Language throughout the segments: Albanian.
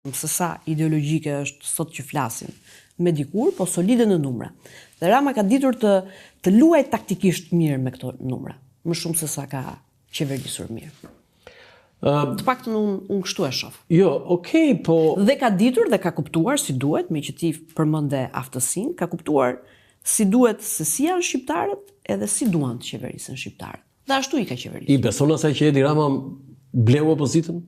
Se sa ideologjike është sot që flasim me dikur, po solide në numra. Dhe Rama ka ditur të të luajë taktikisht mirë me këto numra, më shumë se sa ka qeverisur mirë. Të paktën unë unë kështu e shoh. Jo, okay, po Dhe ka ditur dhe ka kuptuar si duhet, meqë ti përmende aftësinë, ka kuptuar si duhet se si janë shqiptarët edhe si duan të qeverisen shqiptarët. Dhe ashtu i ka qeverisur. I beson asaj që Edi Rama bleu opozitën?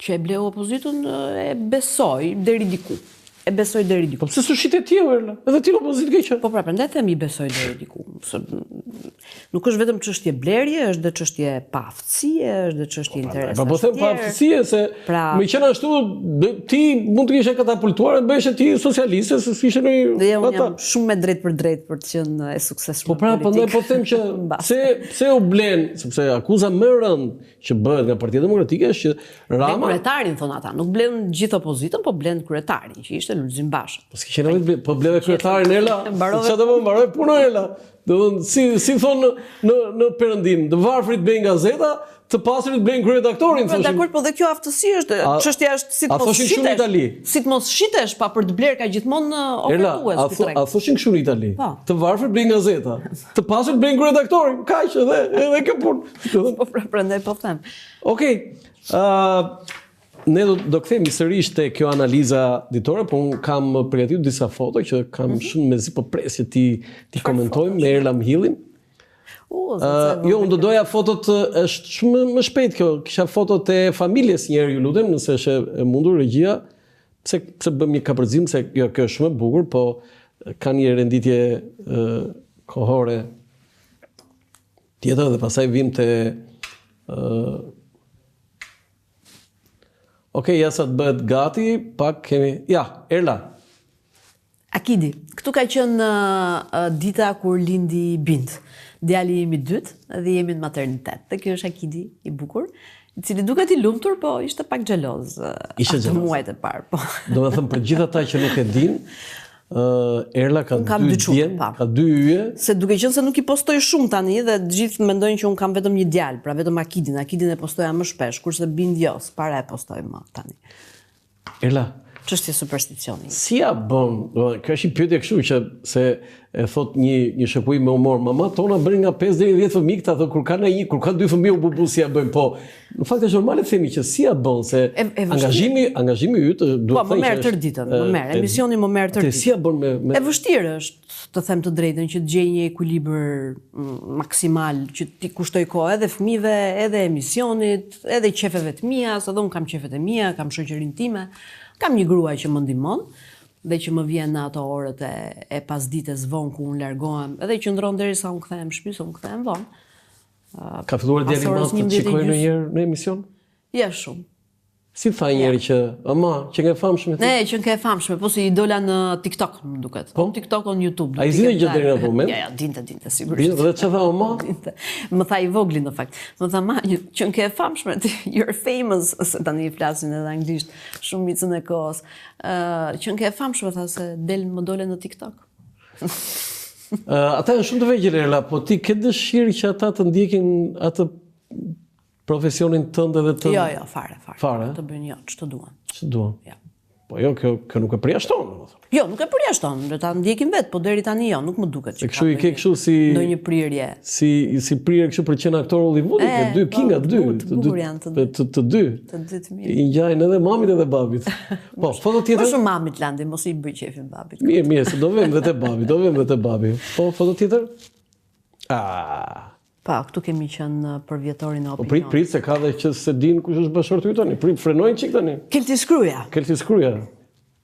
Që e bleu opozitën e besoj deri diku. E besoj deri diku. Po pse s'u shite ti Erla? Edhe ti në opozitë ke qenë. Po pra, prandaj them i besoj deri diku. Se nuk është vetëm çështje blerje, është dhe çështje paaftësie, është dhe çështje po, pra, interesa. Po po them paaftësie se pra, me qenë ashtu ti mund të ishe katapultuar të bëheshe ti socialiste se s'ishe në Dhe unë jam shumë e drejtpërdrejtë për të qenë e suksesshme. Po pra, prandaj po them që pse pse u blen, sepse akuza më e rëndë që bëhet nga Partia Demokratike është që Rama Blen kryetarin thonë ata, nuk blen gjithë opozitën, po blen kryetarin, që ishte Lulzim Basha. Po s'ke qenë vetë, po bleve kryetarin Erla. Çfarë do të mbaroj puna Erla. Do të thonë si si thonë në në në perëndim, të varfrit blejnë gazeta, të pasurit blejnë kryeredaktorin, po, thoshin. Dakord, po dhe kjo aftësi është, çështja është si të mos shitesh. Si të mos shitesh, pa për të blerë ka gjithmonë ofertues ky treg. A thoshin kështu në Itali? Po. Të varfrit blejnë gazeta, të pasurit blejnë kryeredaktorin, kaq edhe edhe kjo punë. Po pra, prandaj po them. Okej. Ë ne do do kthehemi sërish te kjo analiza ditore, po unë kam përgatitur disa foto që kam mm -hmm. shumë mezi po pres që t'i t'i komentojmë me Erla Mëhillin. Uh, uh, jo, unë do doja fotot, është shumë më shpejt kjo, kisha fotot e familjes një herë, ju lutem, nëse është e mundur regjia, pse pse bëmë një kapërcim se jo, kjo është shumë e bukur, po ka një renditje uh, kohore Tjetër dhe pastaj vim te uh, Ok, ja sa të bëhet gati, pak kemi... Ja, Erla. Akidi, këtu ka qenë uh, dita kur lindi Bind, djali im i dytë dhe jemi në maternitet. Dhe kjo është Akidi i bukur, i cili duket i lumtur, po ishte pak xheloz. Ishte xheloz. Muajt e parë, po. Domethënë për gjithë ata që nuk e dinë, Erla ka dy djem, ka dy yje. Se duke qenë se nuk i postoj shumë tani dhe të gjithë mendojnë që unë kam vetëm një djalë, pra vetëm Akidin, Akidin e postoja më shpesh, kurse Bind jo, s'para e postoj më tani. Erla, çështje supersticioni. Si ja bën? Do, kjo është një pyetje kështu që se e thot një një shoku im me humor, mama tona bënin nga 5 deri 10 fëmijë këta thotë kur kanë një, kur kanë dy fëmijë u bubu si ja bëjnë, po Në fakt është normale të themi që si ja bën se e, e angazhimi, angazhimi yt duhet po, të thënë. Po, më merr tërë ditën, më merr, emisioni më merr tërë ditën. Si ja bën me me E vështirë është të them të drejtën që të gjej një ekuilibër mm, maksimal që t'i kushtoj kohë edhe fëmijëve, edhe emisionit, edhe qefeve të mia, se edhe unë kam qefet e mia, kam shoqërinë time, kam një grua që më ndihmon dhe që më vjen në ato orët e, e pasdites vonë ku unë largohem, edhe qëndron derisa unë kthehem në shtëpi, se unë kthehem vonë. Ka filluar djali i madh të shikojë ndonjëherë në emision? Ja, shumë. Si tha njëri që, ama, qenke e famshme ti? Ne, qenke e famshme, po si i dola në TikTok, më duket. Po? Në TikTok o në YouTube. A i dinte gjë deri në atë moment? Ja, ja, dinte, dinte, sigurisht. Dinte, dhe ça tha, ama? Dinte. Më tha i vogli, në fakt. Më tha, ma, qenke e famshme ti, you're famous, se tani i flasin edhe anglisht, shumicën e kohës. Uh, qenke e famshme, tha se del më dole në TikTok. Ata janë shumë të vegjël Erla, po ti ke dëshirë që ata të ndjekin atë profesionin tënd edhe të Jo, jo, fare, fare. Fare. Të bëjnë jo, ç'të duan. Ç'të duan. Ja. Po jo, kjo kjo nuk e përjashton, domethënë. Jo, nuk e përjashton, do ta ndjekin vetë, po deri tani jo, nuk më duket që. Kështu i ke kështu si ndonjë prirje. Si si prirje kështu për të qenë aktor Hollywoodi, të dy po, kinga dy, të dy janë të dy. Të, të dy. Të dy të mirë. I ngjajnë edhe mamit edhe babit. Po, foto tjetër. Më shumë mamit Landi, mos i bëj qejfin babit. Mirë, mirë, se do vem dhe te babi, do vem dhe te babi. Po, foto tjetër? Ah. Pa, këtu kemi qenë në përvjetorin e opinionit. Po prit, prit, se ka dhe që s'e din kush është bashkëshorti yt tani. Prit, frenojnë çik tani. Keltis Kruja. Keltis Kruja.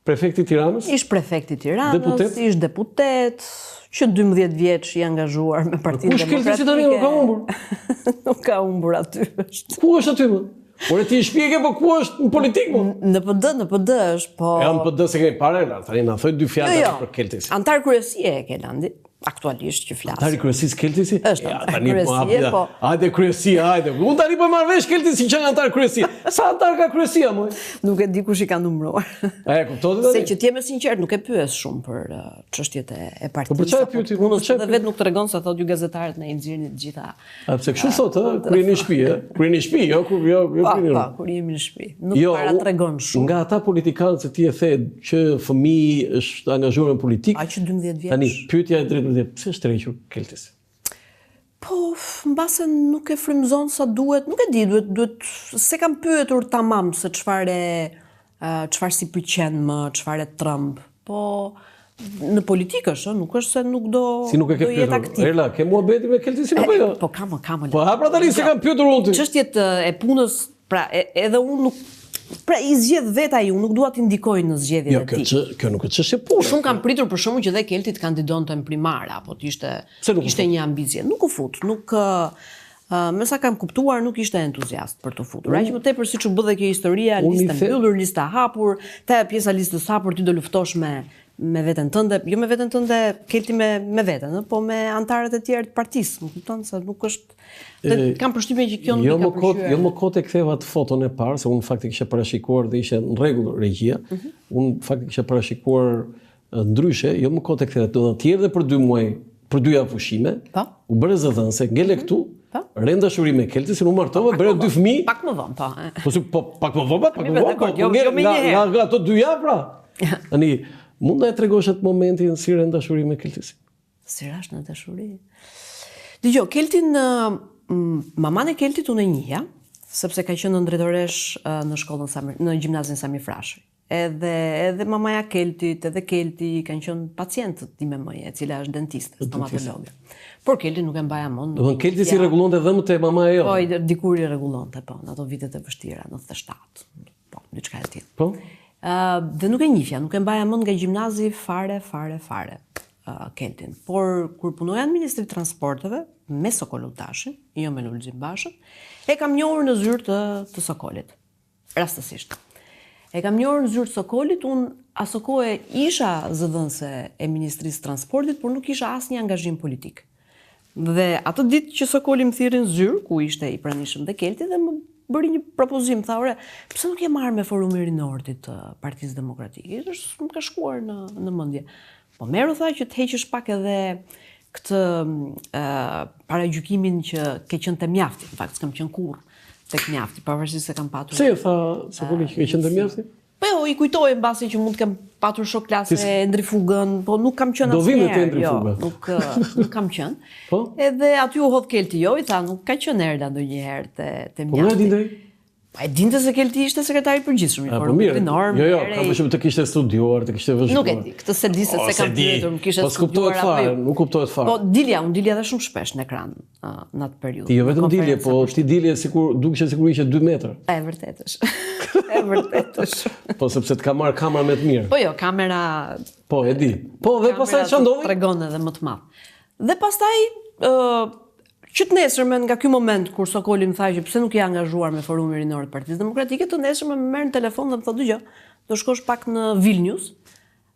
Prefekti i Tiranës? Ish prefekti i Tiranës, deputet? ish deputet, që 12 vjeç i angazhuar me Partinë Demokratike. Kush Keltisi tani nuk ka humbur? nuk ka humbur aty është. Ku është aty më? Ore ti shpjege po ku është në politikë mo? Në PD, në PD është, po Ja në PD s'e kemi parë, tani na thuaj dy fjalë jo, jo. për Keltisin. Anëtar kryesie e ke Landi. Aktualisht që flasim. Anëtar i kryesisë Keltisi? Është ja, tani po kryesie, po. Hajde kryesia, hajde. Unë tani po marr vesh Keltisi që anëtar kryesie. Sa anëtar ka kryesia moj? Nuk e di kush i ka numëruar. A e kuptove tani? Se që të jem e sinqert, nuk e pyes shumë për uh, çështjet e, e partisë. Po për çfarë pyeti? Unë çfarë? Dhe vetë nuk tregon se thotë ju gazetarët na i nxirrni të gjitha. A pse kështu thotë, ë, kur jeni në shtëpi, ë? Kur jeni në shtëpi, jo, kur jo, jo po, kur jeni. Po, kur jemi në shtëpi. Nuk jo, para tregon shumë. Nga ata politikanë se ti e the që fëmijë është angazhuar në politikë. A që 12 vjeç. Tani pyetja e drejtë pse është tërhequr Keltisi? Po, mbase nuk e frymëzon sa duhet, nuk e di, duhet duhet s'e kam pyetur tamam se çfarë çfarë s'i pëlqen më, çfarë e tremb. Po në politikë është, nuk është se nuk do si nuk e ke pyetur. Aktiv. Erla, ke muhabeti me Keltisin apo jo? Po kam, kam. Po ha pra tani s'e kam pyetur unë ty. Çështjet e punës, pra edhe unë nuk Pra i zgjedh vetë ai, unë nuk dua t'i ndikoj në zgjedhjet jo, e tij. Jo, kjo kjo nuk është çështje pune. Shumë kam pritur për shembull që dhe Kelti të kandidonte në primare apo të ishte ishte një ambicie. Nuk u fut, nuk Me sa kam kuptuar nuk ishte entuziast për t'u futur. Aq më tepër siç u bë dhe kjo historia, lista e mbyllur, lista e hapur, te ajo pjesa e listës së hapur ti do luftosh me me veten tënde, jo me veten tënde, Kelti me me veten, ë, po me anëtarët e tjerë të partisë, më kupton se nuk është dhe kam përshtypjen që kjo nuk jo i ka pëlqyer. Jo më kot e ktheva atë foton e parë, se unë në fakt e kisha parashikuar dhe ishte në rregull regjia. Mm -hmm. Unë në fakt e kisha parashikuar Ndryshe, jo më kot e ktheva, do të tjerë dhe për dy muaj, për dy javë pushime. Po. U bëre zëdhënëse, ngele mhm. këtu. Po. Re në dashuri me Keltisin, u martove, bëre dy fëmijë. Pak më vonë, po. Po si po pak më vonë, pak më vonë, po, jo, jo nga, nga, nga ato dy javë pra. Tani, mund na e tregosh atë momentin si re në dashuri me Keltisin? Si rashë në dashuri. Dëgjo, Keltin, mamanë e Keltit unë e njihja, sepse ka qenë nëndrejtoreshë në shkollën Sami, në gjimnazin Sami Frashëri. Edhe edhe mamaja e Keltit, edhe Kelti kanë qenë pacientë të time mëje, e cila është dentiste, stomatologe. Por Keltin nuk e mbaja mend. Do të Kelti s'i rregullonte dhëmbët te mamaja jote. Po, dikur i rregullonte, po, në ato vitet e vështira, 97. Po, diçka e tillë. Po. Ë, dhe nuk e njihja, nuk e mbaja mend nga gjimnazi fare, fare, fare. Keltin. Por kur punoja në Ministri të Transporteve me Sokol Olldashin, jo me Lulzim Bashën, e kam njohur në zyrë të të Sokolit. Rastësisht. E kam njohur në zyrë të Sokolit, unë asokohe isha zëdhënëse e Ministrisë së Transportit, por nuk kisha asnjë angazhim politik. Dhe atë ditë që Sokoli më thirri në zyrë, ku ishte i pranishëm dhe Kelti dhe më bëri një propozim, tha, ore, pse nuk je marrë me Forumin Rinor ti të Partisë Demokratike? Është më ka shkuar në në mendje. Po merru tha që të heqësh pak edhe këtë paragjykimin që ke qenë te Mjafti, në fakt s'kam qenë kurrë tek Mjafti, pavarësisht se kam patur. Pse e tha Sokoli që ke qenë te Mjafti? Po jo, i kujtoi mbase që mund të kem patur shok klase Endri Fugën, po nuk kam qenë asnjëherë. Do vime te Endri jo, Fuga. Nuk nuk kam qenë. Po? Edhe aty u hodh Kelti, jo, i tha, nuk ka qenë Erla ndonjëherë te te Mjafti. Po nga e dinte? Po e dinte se Kelti ishte sekretari i përgjithshëm i po Forumit Rinor. Jo, jo, kam përshtypjen të kishte studiuar, të kishte vëzhguar. Nuk e di, këtë s'e di se s'e kam pyetur, më kishte po studiuar apo jo. Nuk kuptohet fare. Po dilja, unë dilja edhe shumë shpesh në ekran në atë periudhë. Ti jo vetëm dilje, po ti dilje sikur dukeshe sikur ishe 2 metra. E vërtetë është. E vërtetë është. Po sepse të ka marrë kamera me të mirë. Po jo, kamera Po e di. Po dhe pastaj çfarë ndodhi? Tregon edhe më të madh. Dhe pastaj ë Që të nesërmen nga ky moment kur Sokoli më tha që pse nuk je angazhuar me Forumin Rinor të Partisë Demokratike, të nesërmen më merr në telefon dhe më thotë dëgjo, do shkosh pak në Vilnius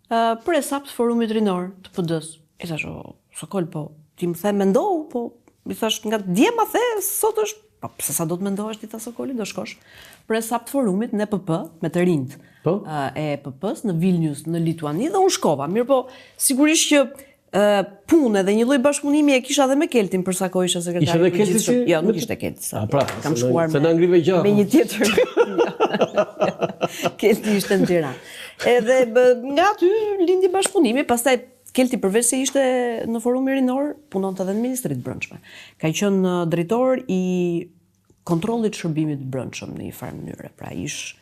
për hesap të Forumit Rinor të PD-së. I thashë, o, Sokol, po ti më the mendohu, po i thashë nga dje ma the, sot është, po pse sa do të mendohesh ti tha Sokoli, do shkosh për hesap të forumit në EPP me të rinjtë po? e EPP-s në Vilnius në Lituani dhe unë shkova. Mirëpo, sigurisht që punë dhe një lloj bashkëpunimi e kisha edhe me Keltin për sa kohë isha sekretare. Ishte edhe Kelti si? Jo, nuk ishte Kelti sa. Pra, kam shkuar me, se na me një tjetër. Kelti ishte në Tiranë. Edhe bë, nga aty lindi bashkëpunimi, pastaj Kelti përveç se ishte në forumin rinor, punonte edhe në Ministri të Brendshme. Ka qenë drejtor i kontrollit të shërbimit të brendshëm në një farë mënyre, pra ish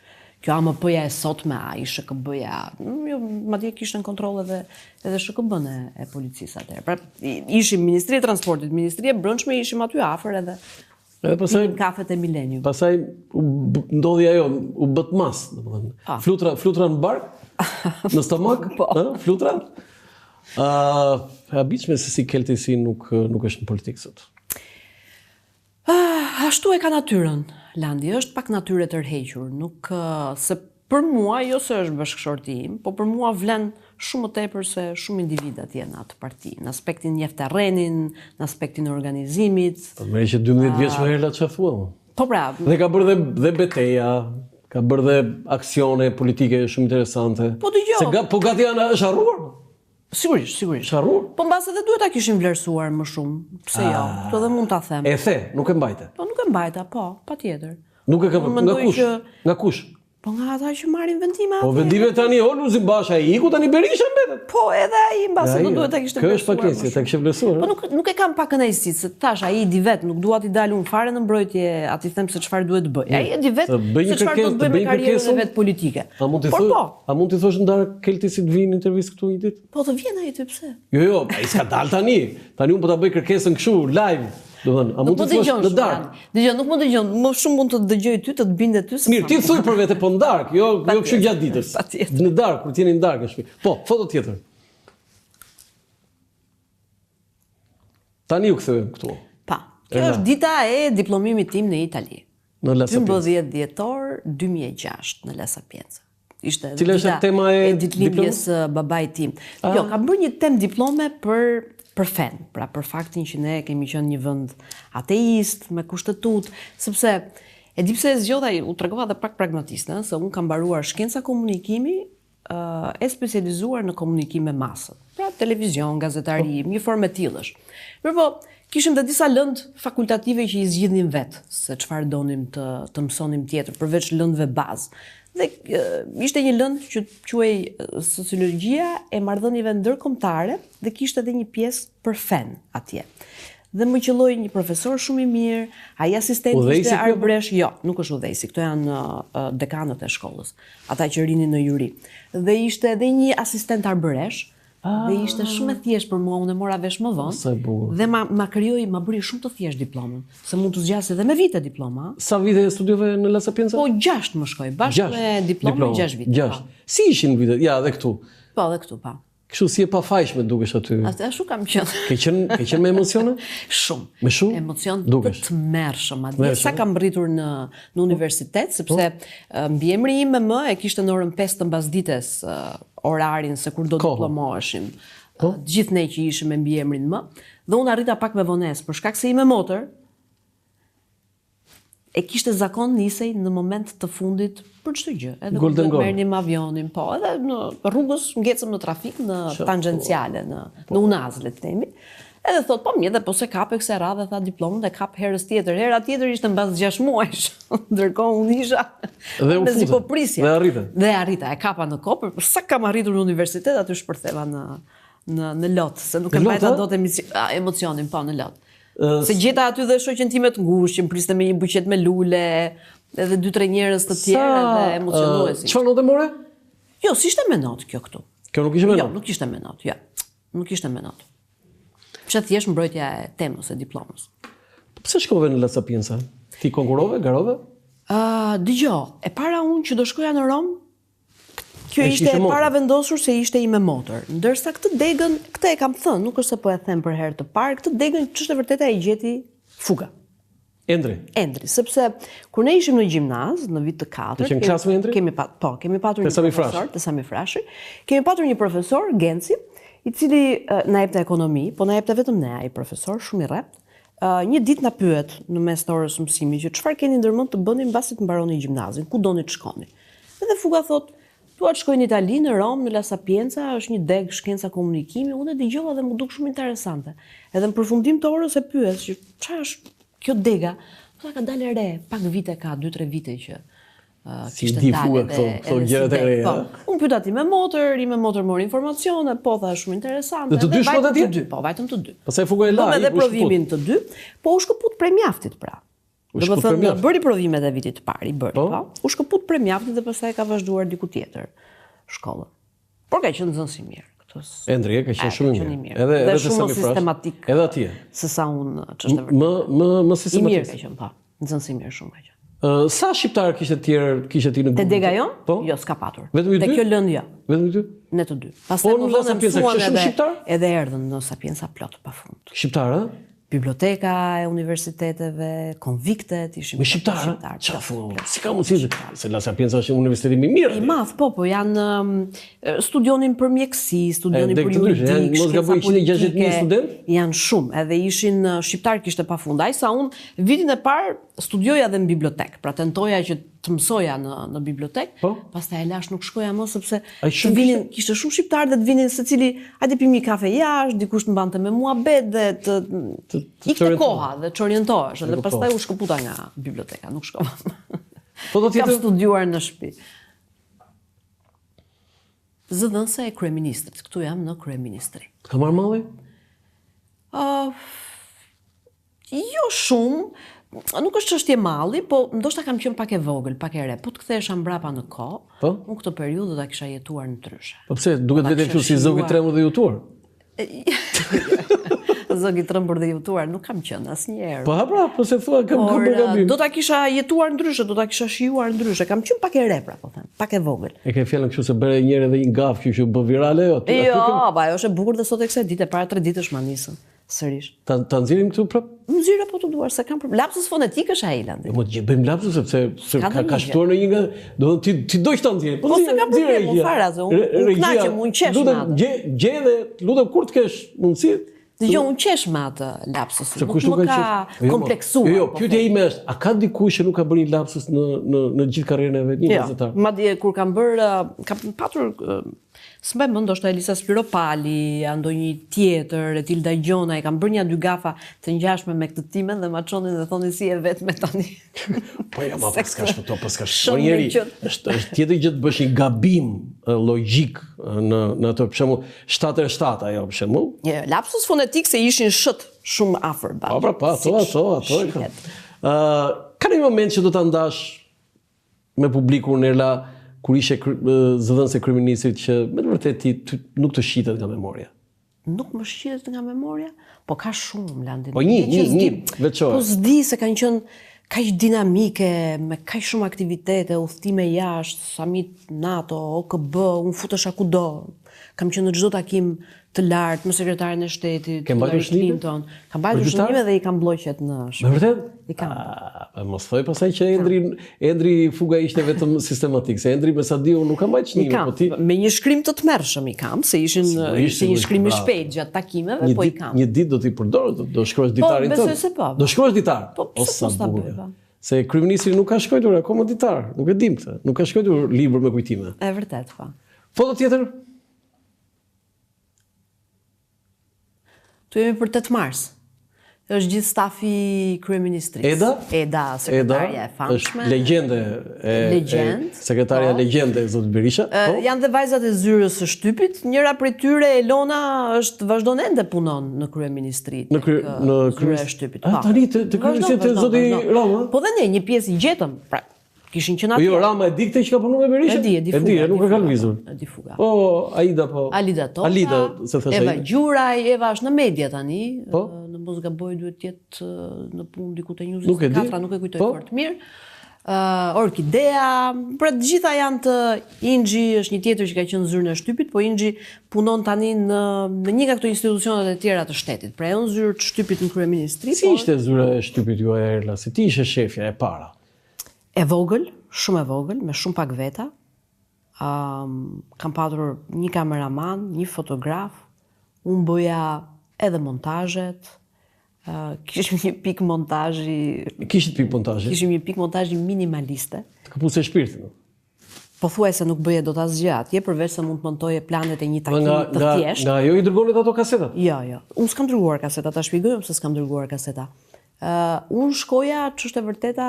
kjo AMP-ja e sotme, a ish SHKB-ja, mm, jo, madje kishte në kontroll edhe edhe SHKB-në e, e policisë atëherë. Pra ishim Ministria e Transportit, Ministria e Brendshme, ishim aty afër edhe Edhe pastaj kafet e Millennium. Pastaj u ndodhi ajo, u bëtë masë, domethënë. Ah. Flutra, flutra në bark, në stomak, po. ë, flutra. Ë, uh, e habitshme se si Kelti si nuk nuk është në politikë sot. Ah, ashtu e ka natyrën, Landi, është pak natyrë e tërhequr, nuk se Për mua, jo se është bashkëshorti im, po për mua vlen shumë më tepër se shumë individë atje në atë parti, në aspektin njeh terrenin, në aspektin e organizimit. Po më që 12 vjeç më herë çfarë thua? Po pra. Dhe ka bërë dhe dhe beteja, ka bërë dhe aksione politike shumë interesante. Po dëgjo. Se ga, po gati janë është harruar. Sigurisht, sigurisht. Është harruar. Po mbase edhe duhet ta kishim vlerësuar më shumë. Pse jo? Ah. Këtë edhe mund ta them. E the, nuk e mbajte. Po nuk e mbajta, po, patjetër. Nuk e ka nga kush? Që... Nga kush? Po nga ata që marrin vendime Po vendime tani o Lulzim Basha i iku tani Berisha mbetet. Po edhe ai mbase do duhet ta kishte vlerësuar. Kjo është pakënaqësi, ta kishte vlerësuar. Po nuk nuk e kam pakënaqësi, se thash ai e di vet, nuk dua t'i dal unë fare në mbrojtje, a t'i them se çfarë duhet të bëj. Ai e di vet se çfarë do të bëjë me karrierën e vet politike. A mund t'i thuash? Po. A mund t'i thosh në darkë Kelti si të vijë në intervistë këtu një ditë? Po të vjen ai ty pse? Jo, jo, ai s'ka dalë tani. Tani unë po ta bëj kërkesën kështu live. Domethënë, a mund të thuash në darkë? Dëgjo, nuk më dëgjon, më shumë mund të të dëgjoj ty, të të bindet ty se Mirë, ti thuj për vete po në darkë, jo, jo kështu gjatë ditës. Patjetër. Në darkë, kur të jeni në darkë në shtëpi. Po, foto tjetër. Tani u kthyem këtu. Pa. Kjo është dita e diplomimit tim në Itali. Në La Sapienza. 12 dhjetor 2006 në La Sapienza. Ishte edhe Cila është tema e, e ditëlindjes së babait tim. Ah. Jo, kam bërë një temë diplome për për fenë, pra për faktin që ne kemi qenë një vend ateist me kushtetutë, sepse e di pse e zgjodha, u tregova edhe pak pragmatiste, se unë kam mbaruar shkenca komunikimi e specializuar në komunikim me masën. Pra televizion, gazetari, po. një formë e tillë është. Mirëpo, kishim dhe disa lëndë fakultative që i zgjidhnim vetë, se çfarë donim të, të mësonim tjetër, përveç lëndëve bazë. Dhe ishte një lëndë që quhej sociologjia e marrëdhënieve ndërkombëtare dhe kishte edhe një pjesë për fenë atje. Dhe më qëlloi një profesor shumë i mirë, ai asistent ishte arbëresh, jo, nuk është udhëheqësi, këto janë dekanët e shkollës, ata që rinin në juri. Dhe ishte edhe një asistent arbëresh, ah. dhe ishte shumë e thjeshtë për mua, unë e mora vesh më vonë. Sa e bukur. Dhe ma ma krijoi, ma bëri shumë të thjeshtë diplomën, se mund të zgjasë edhe me vite diploma. Sa vite studiove në La Sapienza? Po 6 më shkoi, bashkë me diplomën 6 vite. 6. Po. Si ishin vitet? Ja, edhe këtu. Po, edhe këtu, po. Kështu si e pafajshme dukesh aty. Atë ashtu kam qenë. Ke qenë, ke qenë me emocione? Shumë. Me shumë? Emocion të tmerrshëm. Madje sa kam mbërritur në në universitet, sepse po. mbiemri im me M e kishte në orën 5 të mbasdites orarin se kur do të diplomoheshim. Po? Të gjithë ne që ishim me mbiemrin M, dhe unë arrita pak me vonesë për shkak se ime motër E kishte zakon nisej në moment të fundit për çdo gjë, edhe kur duhet merrnim avionin, po, edhe në rrugës ngecëm në trafik në tangenciale, në po. në Unazë le të themi. Edhe thot, po mirë, dhe po s'e kape kësaj radhe, tha diplomën e kap herës tjetër. Hera tjetër ishte mbas 6 muajsh. Ndërkohë unë isha dhe u mezi po prisja. Dhe arrite. Dhe arrita, e kapa në kohë, por sa kam arritur në universitet aty shpërtheva në në në lot, se nuk e mbajta dot emocionin, po në lot. Se gjeta aty dhe shoqen time të ngushtë, që më priste me një buqetë me lule, edhe dy tre njerëz të tjerë dhe emocionues. Çfarë note more? Jo, s'ishte me notë kjo këtu. Kjo nuk ishte me jo, notë? Jo, nuk ishte me notë, jo. Nuk ishte me notë. Ishte thjesht mbrojtja e temës e diplomës. Po pse shkove në La Sapienza? Ti konkurrove, garove? Ë, uh, dëgjo, e para unë që do shkoja në Romë, Kjo ishte e paravendosur se ishte ime motër. Ndërsa këtë degën, këtë e kam thënë, nuk është se po e them për herë të parë, këtë degën ç'është e vërteta e gjeti Fuga. Endri. Endri, sepse kur ne ishim në gjimnaz, në vit të katërt, kemi klasë me Endrin? Kemi pa, po, kemi patur një profesor, te Sami Frashëri. Kemi patur një profesor, Genci, i cili na jepte ekonomi, po na jepte vetëm ne ai profesor, shumë i rreptë. Një ditë na pyet në mes të orës së mësimit që çfarë keni ndërmend të bëni mbasi të mbaroni gjimnazin, ku doni të shkoni. Edhe Fuga thotë, dua të shkoj në Itali, në Romë, në La Sapienza, është një degë shkenca komunikimi, unë e dëgjova dhe m'u duk shumë interesante. Edhe në përfundim të orës e pyes që çfarë është kjo dega? Po tha ka dalë e re, pak vite ka, 2-3 vite që Si kishte di Fuga këto, këto gjërat e reja. Po, unë pyeta time motër, ime motër mori informacione, po tha shumë interesante. Dhe të dy shkuat atje? Të dy, po, vajtëm të dy. Pastaj Fuga e la, edhe provimin të dy, po u shkëput prej mjaftit pra. U shkëput prej mjaftit. Bëri provimet e vitit të parë, i bëri, po. po. U shkëput prej mjaftit dhe pastaj ka vazhduar diku tjetër shkollën. Por ka qenë nxënës i mirë. Endri ka qenë shumë i mirë. Edhe edhe shumë sistematik. Edhe atje. Se sa unë ç'është e vërtetë. Më më më sistematik. I mirë ka qenë, po. Nxënës i mirë shumë ka qenë. Sa shqiptarë kishte të tjerë, kishte ti në grup? Te dega jonë? Po. Jo, s'ka patur. Vetëm ju dy? Te kjo lëndë jo. Vetëm ju dy? Ne të dy. Pastaj po, në La Sapienza kishte shumë shqiptarë? Edhe erdhën në Sapienza plot pafund. Shqiptarë, ë? Biblioteka e universiteteve, konviktet, ishim Me shqiptarë, ça thua? Si ka mundësi? Se La Sapienza është universiteti më i mirë. I madh, po, po, janë studionin për mjekësi, studionin për juridik, mos gaboj 160.000 studentë? Janë shumë, edhe ishin shqiptarë kishte pafund. Aq sa unë vitin e parë studioja dhe në bibliotekë, pra tentoja që të mësoja në në bibliotekë, po? pastaj e lashë nuk shkoja më sepse të vinin kishte shumë shqiptarë dhe të vinin secili, hajde pim një kafe jashtë, dikush të mbante me muhabet dhe të të, të ikte koha dhe çorientohesh dhe pastaj u shkëputa nga biblioteka, nuk shkova. Po do të Kam studiuar në shtëpi. Zëdhënëse e kryeministrit, këtu jam në kryeministri. Të ka marrë malli? Uh, Jo shumë, nuk është çështje malli, po ndoshta kam qenë pak e vogël, pak e re. Po të kthehesha mbrapa në kohë, po? unë këtë periudhë do ta kisha jetuar ndryshe. Po pse, duket vetja kështu si zog i trembur dhe i hutuar? Zog i trembur dhe i hutuar, nuk kam qenë asnjëherë. Po ha pra, po se thua kam kam bërë gabim. Do ta kisha jetuar ndryshe, do ta kisha shijuar ndryshe. Kam qenë pak e re, pra po them, pak e vogël. E ke fjalën kështu se bëre një herë edhe një gafë që u bë virale jo? Aty, jo, aty ajo është e bukur dhe sot e kësaj dite, para 3 ditësh ma nisën. Sërish. Ta ta nxjerrim këtu prap? Më nxirre po të duash, se kam problem. Lapsus fonetik është ai Landi. Jo, mo të bëjmë lapsus sepse se ka ka shtuar në një nga, do të ti ti do që ta nxjerrim. Po, po s'ka problem, unë fare atë, unë unë kënaqem, unë qesh me atë. Gjej gjej dhe lutem kur të kesh mundësi. Dëgjo, unë qesh me atë lapsus. Nuk më ka jo, jo, kompleksuar. Jo, jo, po pyetja ime është, a ka dikush që nuk ka bërë një lapsus në në në gjithë karrierën e vet, një jo, gazetar? Madje kur kam bërë, kam patur S'mbaj mend, ndoshta Elisa Spiropali, a ndonjë tjetër, Etilda Gjonaj, kam bërë nja dy gafa të ngjashme me këtë timen dhe ma çonin dhe thonin si e vetme tani. Po ja, ma paska shpëtuar, paska shpëtuar njeri. Është është tjetër gjë të bësh një gabim logjik në në ato, për shembull, 7 herë 7 ajo për shembull. Jo, lapsus fonetik se ishin shët shumë afër bashkë. Po, pra, po, ato, ato, ato. Ë, ka një moment që do ta ndash me publikun Erla kur ishe zëdhënëse e kryeministrit që me të vërtetë ti, ty nuk të shqitet nga memoria. Nuk më shqitet nga memoria? Po ka shumë Landi. Po një, një, një, veçoje. Po s'di se kanë qenë kaq dinamike, me kaq shumë aktivitete, udhëtime jashtë, samit NATO, OKB, unë futesha kudo. Kam qenë në çdo takim të lartë me sekretarin e shtetit, Hillary Clinton. Kam mbajtur shënime dhe i kam blloqet në shtëpi. Me vërtet? I kam. Ah, mos thoj pastaj që Endri Endri Fuga ishte vetëm sistematik, se Endri me sa di unë nuk ka mbajtur shënime, po ti me një shkrim të tmerrshëm i kam, se ishin ishte një shkrim i shpejtë gjatë takimeve, po i kam. Një ditë do t'i përdor, do, do shkruash po, ditarin tënd. Po, besoj se po. Do shkruash ditar. Po, pse mos ta bëj? Po. Se kryeministri nuk ka shkruar akoma ditar, nuk e dim këtë. Nuk ka shkruar libër me kujtime. E vërtetë, po. Foto tjetër? Tu jemi për 8 mars. Është gjithë stafi i kryeministrisë. Eda? Eda, sekretarja e famshme. Është legjendë e legjendë. Sekretarja po. legjendë e zotit Berisha. Po. Janë dhe vajzat e zyrës së shtypit. Njëra prej tyre Elona është vazhdon ende punon në kryeministri. Në kry, në zyrën e shtypit. A po. tani të të kryeministri të zoti Rama? Po dhe ne një pjesë i gjetëm. Pra, Kishin qenë po atje. Jo, Rama e di këtë që ka punuar me Berishën? E di, e di Fuga. E di, nuk e ka lëvizur. E di Fuga. Po, Aida po. Alida Toka. Alida, se thashë. Eva Gjuraj, Eva është në media tani. Po? Në mos gaboj duhet të jetë në punë diku te News nuk e di. nuk e kujtoj po? fort mirë. Uh, Orkidea, pra të gjitha janë të Inxhi është një tjetër që ka qenë në zyrën e shtypit, po Inxhi punon tani në në një nga këto institucionet e tjera të shtetit. Pra jo në zyrë të shtypit në kryeministri. Si ishte zyra e shtypit juaj Erla, se ti ishe shefja e para? E vogël, shumë e vogël, me shumë pak veta. Um, kam patur një kameraman, një fotograf, unë bëja edhe montazhet, uh, kishim një pikë montazhi... Kishit pikë montazhi? Kishim një pikë montazhi minimaliste. Të këpuse shpirtin. Pothuajse nuk bëje dot asgjë atje, përveç se mund të montoje planet e një takimi nga, të thjeshtë. Nga ajo i dërgonit ato kasetat? Jo, jo. Unë s'kam dërguar kaseta, ta shpjegoj pse s'kam dërguar kaseta. Uh, unë shkoja, ç'është e vërteta,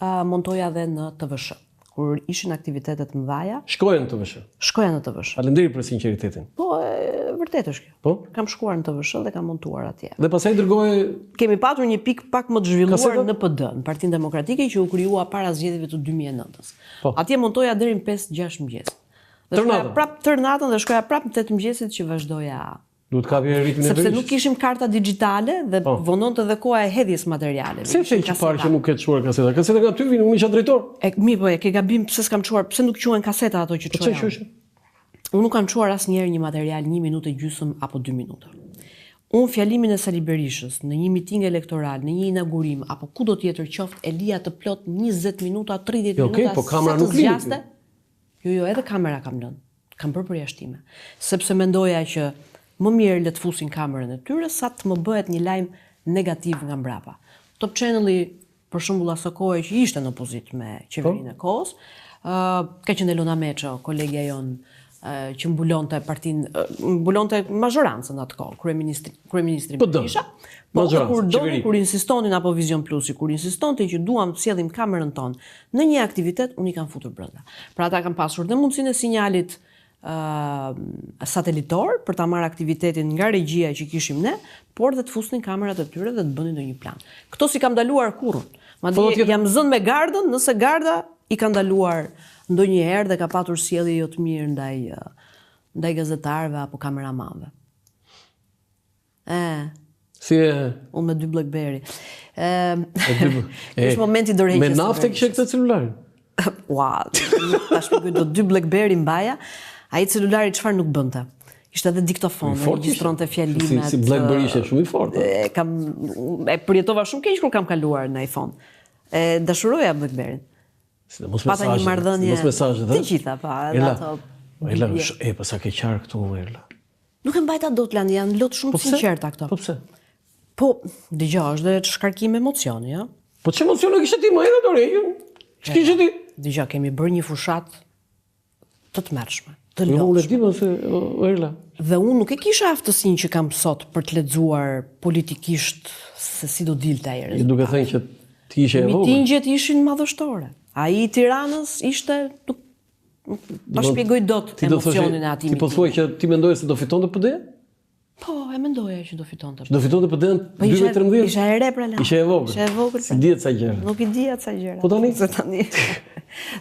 uh, montoja dhe në TVSH. Kur ishin aktivitete të mëdha. Shkoja në TVSH. Shkoja në TVSH. Faleminderit për sinqeritetin. Po, e vërtetë është kjo. Po? Kam shkuar në TVSH dhe kam montuar atje. Dhe pastaj dërgoje Kemi patur një pikë pak më të zhvilluar në PD, në Partinë Demokratike që u krijua para zgjedhjeve të 2009-s. Po. Atje montoja deri në 5-6 mëngjes. Dhe shkoja prap tërë natën dhe shkoja prap në 8 mëngjesit që vazhdoja Duhet të kapje ritmin e Sepse nuk kishim karta digjitale dhe po. vononte dhe koha e hedhjes materialeve. Pse the që parë që nuk ke çuar kaseta? Kaseta nga ty vinin, unë isha drejtor. E mi po e ke gabim pse s'kam çuar, pse nuk quhen kaseta ato që po çoja. Po pse Unë nuk kam çuar asnjëherë një material një minutë e gjysmë apo dy minuta. Unë fjalimin e Sali Berishës në një miting elektoral, në një inaugurim apo kudo tjetër qoftë e lija të plotë 20 minuta, 30 Jo, okay, minuta, po kamera sa të nuk lini zgjaste. Jo, jo, edhe kamera kam lënë. Kam bërë përjashtime. Sepse mendoja që më mirë le të fusin kamerën e tyre sa të më bëhet një lajm negativ nga mbrapa. Top Channel-i, për shembull, aso kohe që ishte në opozitë me qeverinë e kohës, ë ka qenë Elona Meço, kolegja jonë ë, që mbulonte partinë, ë, mbulonte mazhorancën atë kohë, kryeministri kryeministri PD, Berisha. Po dhe mazhorancë, kur donin, qeveri. kur insistonin apo Vision Plusi, kur insistonte që duam të sjellim kamerën tonë në një aktivitet, unë i kam futur brenda. Pra ata kanë pasur dhe mundësinë e sinjalit ë satelitor për ta marrë aktivitetin nga regjia që kishim ne, por dhe të fusnin kamerat e tyre dhe të bënin ndonjë plan. Këto si kam ndaluar kurrë. Po, Madje tjetër- jam zënë me gardën, nëse garda i ka ndaluar ndonjëherë dhe ka patur sjellje jo të mirë ndaj ë, ndaj gazetarëve apo kameramanëve. E, Si e unë me dy BlackBerry. Ë, e dy- Ky është momenti i dorëheqjes. Me së naftë e kishe këtë celularin. Ua, nuk ta shpjegoj dot dy BlackBerry mbaja. Ai celulari çfarë nuk bënte? Ishte edhe diktofon, I fortë ishte. regjistronte fjalimet. Si, si BlackBerry ishte shumë i fortë. E kam e përjetova shumë keq kur kam kaluar në iPhone. E dashuroja BlackBerry-n. Sidomos Pata një mesazhet. marrëdhënie. Sidomos mesazhet, Të ë? gjitha, pa, edhe Erla, ato. Erla, sh- e, pa sa ke qarë këtu, Erla. Nuk e mbajta dot Landi, janë lot shumë Po të pse? sinqerta këto. Po pse? Po, dëgjoj, është dhe shkarkim emocioni, ëh. Po ç'emocione emocione kishe ti, më edhe dorëheqjen? Ç'kishe ti? Dëgjoj, kemi bërë një fushat të tmerrshme, të Jo, unë e lodhshme. di më se o, Erla. Dhe unë nuk e kisha aftësinë që kam sot për të lexuar politikisht se si do dilte ai Je rezultat. duke thënë që ti ishe e vogël. Mitingjet ishin madhështore. Ai i Tiranës ishte nuk nuk ta shpjegoj dot Ti do thoshe, emocionin e atij ti po mitingu. thua që ti mendoje se do fitonte PD? Po, e mendoja që do fitonte. Do fitonte PD në Po isha, 2013? isha e re pra la. Ishe e vogël. Isha e vogël. Si dihet sa gjëra. Nuk i dija ca gjëra. Po tani? Se tani.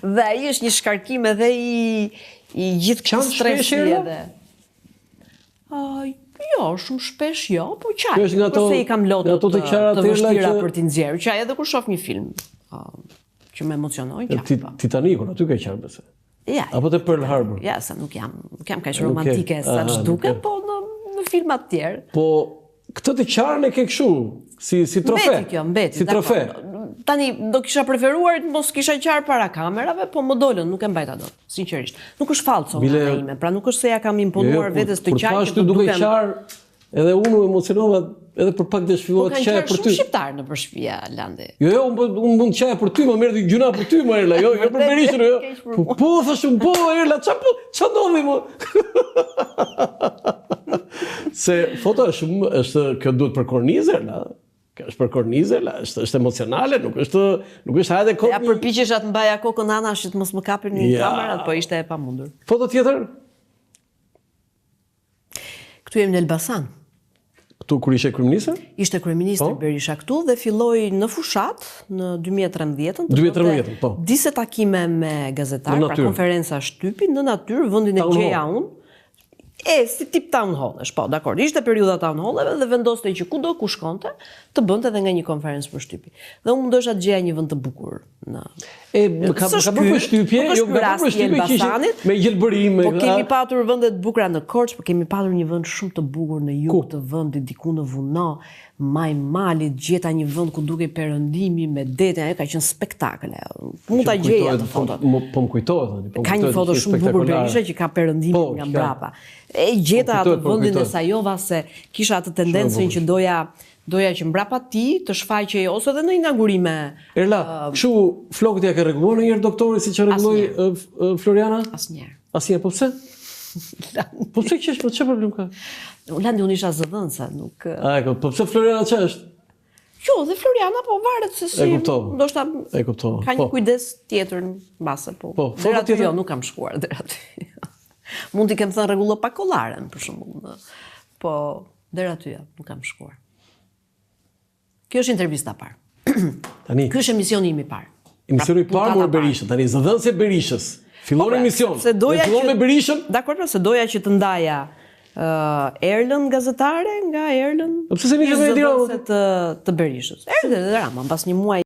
Dhe ai është një shkarkim edhe i i gjithë Qan këtij stresi shpesh, Erla? edhe. A, jo, shumë shpesh jo, po qaj. Kjo është nga ato- Përse i kam lotët nga ato të qarat të Erla vështira që- për t'i nxjerrë. Qaj edhe kur shoh një film a, që më emocionoi, qaj. Ti po. Titanikun aty ke qarë bese. Ja, Apo te Pearl Harbor. ja, sa nuk jam, nuk jam kaq Nuk je. romantike sa Aha, nuk ç'duket, je. po në në filma të tjerë. Po këtë të qarën e ke kështu, si si trofe. Mbeti kjo, mbeti. Si trofe. dakor. Tani do kisha preferuar të mos kisha qarë para kamerave, po më dolën, nuk e mbajta dot, sinqerisht. Nuk është falso nga Bile- ana ime, pra nuk është se ja kam imponuar Jo, kur- vetes të kur qaj thash që ty të duke dukem. qarë, edhe unë u emocionova edhe për pak Po dëshfillova të kanë qaja qarë për shumë ty. shqiptar në për shtëpia, Landi. Jo, jo, unë, po- unë mund të qaja për ty, më merr gjuna për ty, më Erla, jo, jo për Vërtet, Berishën, jo. keq për Po, po, thash unë, po, Erla, ça po, ça ndodhi më? Se foto është shumë, është kjo duhet për kornizë, Erla. Kjo është për kornizë, Erla, është është emocionale, nuk është nuk është hajde kot. Ja një- përpiqesha të mbaja kokën anash që të mos më kapin Ja. kamerat, po ishte e pamundur. Foto tjetër? Këtu jemi në Elbasan. Këtu kur ishe kryeministër? Ishte kryeministri Po. Berisha këtu dhe filloi në fushat në 2013-ën. të 2013-ën, bënte po. Disa takime me gazetar, Në pra natyrë. konferenca shtypi në natyrë, vendin e Town hall. gjeja unë. E, si tip town hallesh, po, dakor. Ishte periudha town halleve dhe vendoste që kudo ku shkonte, të bënte edhe nga një konferencë për shtypi. Dhe unë mundohesha të gjeja një vend të bukur në E, më ka, më ka S'është bërë ky, përshtypje, nuk është jo, ky më ka bërë rasti i përshtypje që ishe Elbasanit, me gjelbërim, me Po kemi a- patur vende të bukura në Korçë, po kemi patur një vend shumë të bukur në jug Ku? të vendit, diku në Vuno, maj malit, gjeta një vend ku dukej perëndimi me detin, ajo ka qenë spektakël. ajo. Mund ta Që më gjeja kujtohet, atë foto. Po, po më kujtohet tani, po më Ka një kujtohet, foto ishte shumë të bukur spektakolare. Berisha që ka perëndimin Po, nga që ka. mbrapa. E gjeta Po më atë kujtohet, po më vendin e kujtohet. sajova se kisha atë tendencën që doja doja që mbrapa ti të shfaqej ose edhe në inaugurime Erla, kështu flokët ja ke rregulluar ndonjëherë doktori siç e rregulloi Asnjëherë. ë, f- ë, Floriana? asnjëherë. Asnjëherë, po pse? Po pse qesh, po çfarë problem ka? Landi unë isha zëdhënëse, nuk A e kuptoj. Po pse Floriana ç'a është? Jo, dhe Floriana po varet se si E kuptova. ndoshta E kuptova, Ka një po. kujdes tjetër mbase po. Po, Deri foto aty tjetër? Jo, nuk kam shkuar deri aty. Mund t'i kem thënë rregullo pa kollaren për shembull. në- Po deri aty jo, nuk kam shkuar. Kjo është intervista e parë. Tani, Ky është emisioni im i parë. emisioni i Pra, parë puntata mor parë. Berishën, tani zëdhënësi e Berishës. Fillon Po, pra, emision. Se doja Dhe fillon që me Berishën. Dakor, pra, se doja që të ndaja ë Erlën gazetare nga Erlën. Po pse se nise me Edi Ramën? zëdhënëse të të Berishës. Erdhi edhe Rama mbas një muaji.